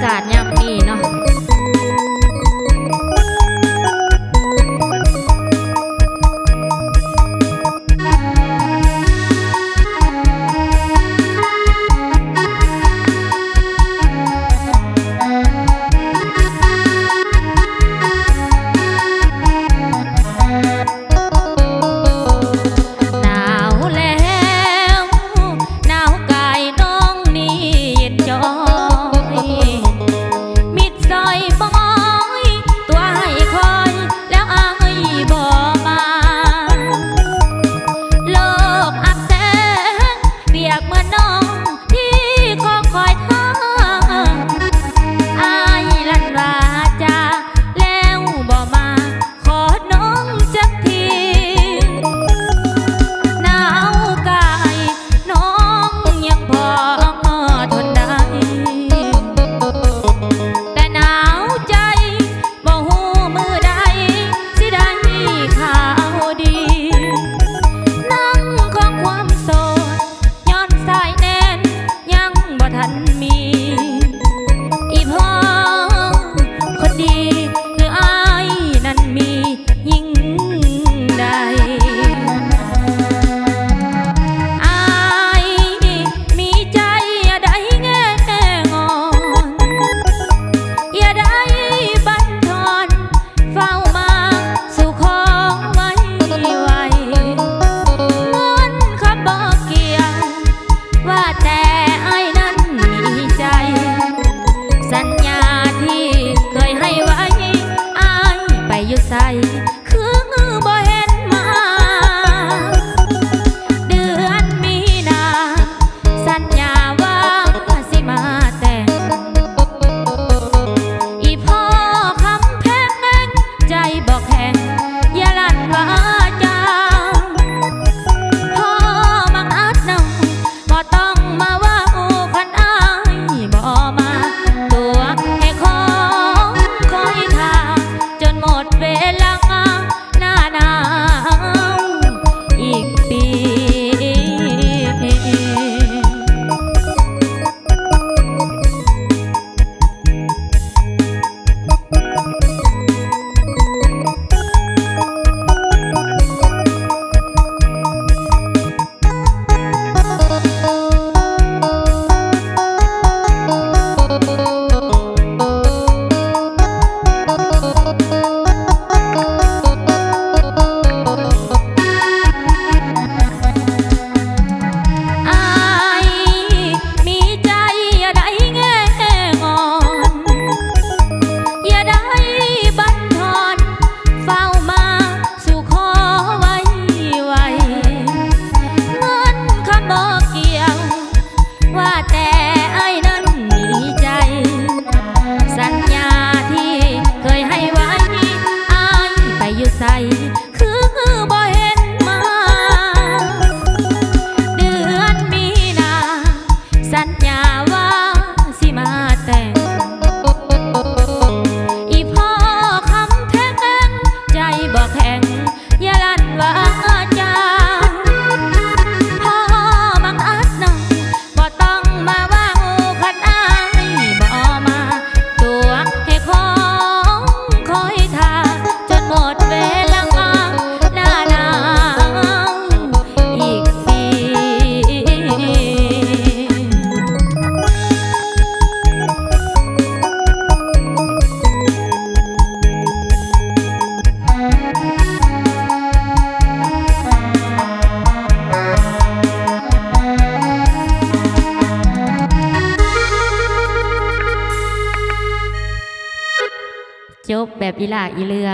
ກາດຍາມນີ້ເນາະ. ໜາວແລ້ວ ໜາວກາຍນ້ອງນີ້ເຢັນຈ່ອຍ ມິດຊ່ອຍມອຍຕົວໃຫ້ຄອຍ ແລ້ວອ້າຍບໍ່ມາ ໂລກອັບແສງ ປຽກເໝືອນນ້ອງທີ່ຄອງຄອຍທ່າ ອ້າຍລັນວາຈາ ແລ້ວບໍ່ມາ ຂໍນ້ອງຈັກທີ ໜາວກາຍນ້ອງຍັງພໍທົນໄດ້ ແຕ່ໜາວໃຈບໍ່ຮູ້ມື້ໃດ ຊິໄດ້ຂ່າວດີ ນັ່ງຄອງຄວາມໂສດ ຍ້ອນສາຍແໜ້ນຍັງບໍ່ທັນມີ ອີ່ພໍ່ຄົນດີ ຄືອ້າຍນັ້ນມີຍິ່ງໃດ ອ້າຍມີໃຈຢ່າໄດ້ແງ່ງອນ ຢ່າໄດ້ບັນທອນ ເຝົ້າມາສູ່ຂໍໄວໆ ເງິນຄຳບໍ່ກ່ຽວ ວ່າແຕ່ອ້າຍນັ້ນມີໃຈ ສັນຍາທີ່ເຄີຍໃຫ້ໄວ້ ອ້າຍໄປຢູ່ໃສ ຄືບໍ່ເຫັນມາ ເດືອນມີນາ ສັນຍາວ່າຊິມາແຕ່ງ ອີ່ພໍ່ຄຳແພງ ໃຈບໍ່ແຂງ ຢ່າລັນວາຈາ ພໍ່ມັກອັດນ້ອງ ບໍ່ຕ້ອງມາເວົ້າ ຄັນອ້າຍບໍ່ມາ ຕົວະໃຫ້ຄອງຄອຍຖ້າ ຈົນໝົດເວລາ ໜ້າໜາວອີກປີ. ອ້າຍມີໃຈຢ່າໄດ້ແງ່ງອນ ຢ່າໄດ້ບັນທອນ ເຝົ້າມາສູ່ຂໍໄວໆ ເງິນຄຳບໍ່ກ່ຽວ ວ່າແຕ່ອ້າຍນັ້ນມີໃຈ ສັນຍາທີ່ເຄີຍໃຫ້ໄວ້ ອ້າຍໄປຢູ່ໃສ ຄືບໍ່ເຫັນມາ ເດືອນມີນາ ສັນຍາວ່າຊິມາແຕ່ງ ອີ່ພໍ່ຄຳແພງ ໃຈບໍ່ແຂງ ຢ່າລັນວາຈາ ພໍ່ມັກອັດນ້ອງ ບໍ່ຕ້ອງມາເວົ້າ ຄັນອ້າຍບໍ່ມາ ຕົວະໃຫ້ຄອງຄອຍຖ້າ ຈົນໝົດເວລາ ໜ້າໜາວອີກປີ. ຈົບແບບອີຫຼ້າອີເຫຼືອ.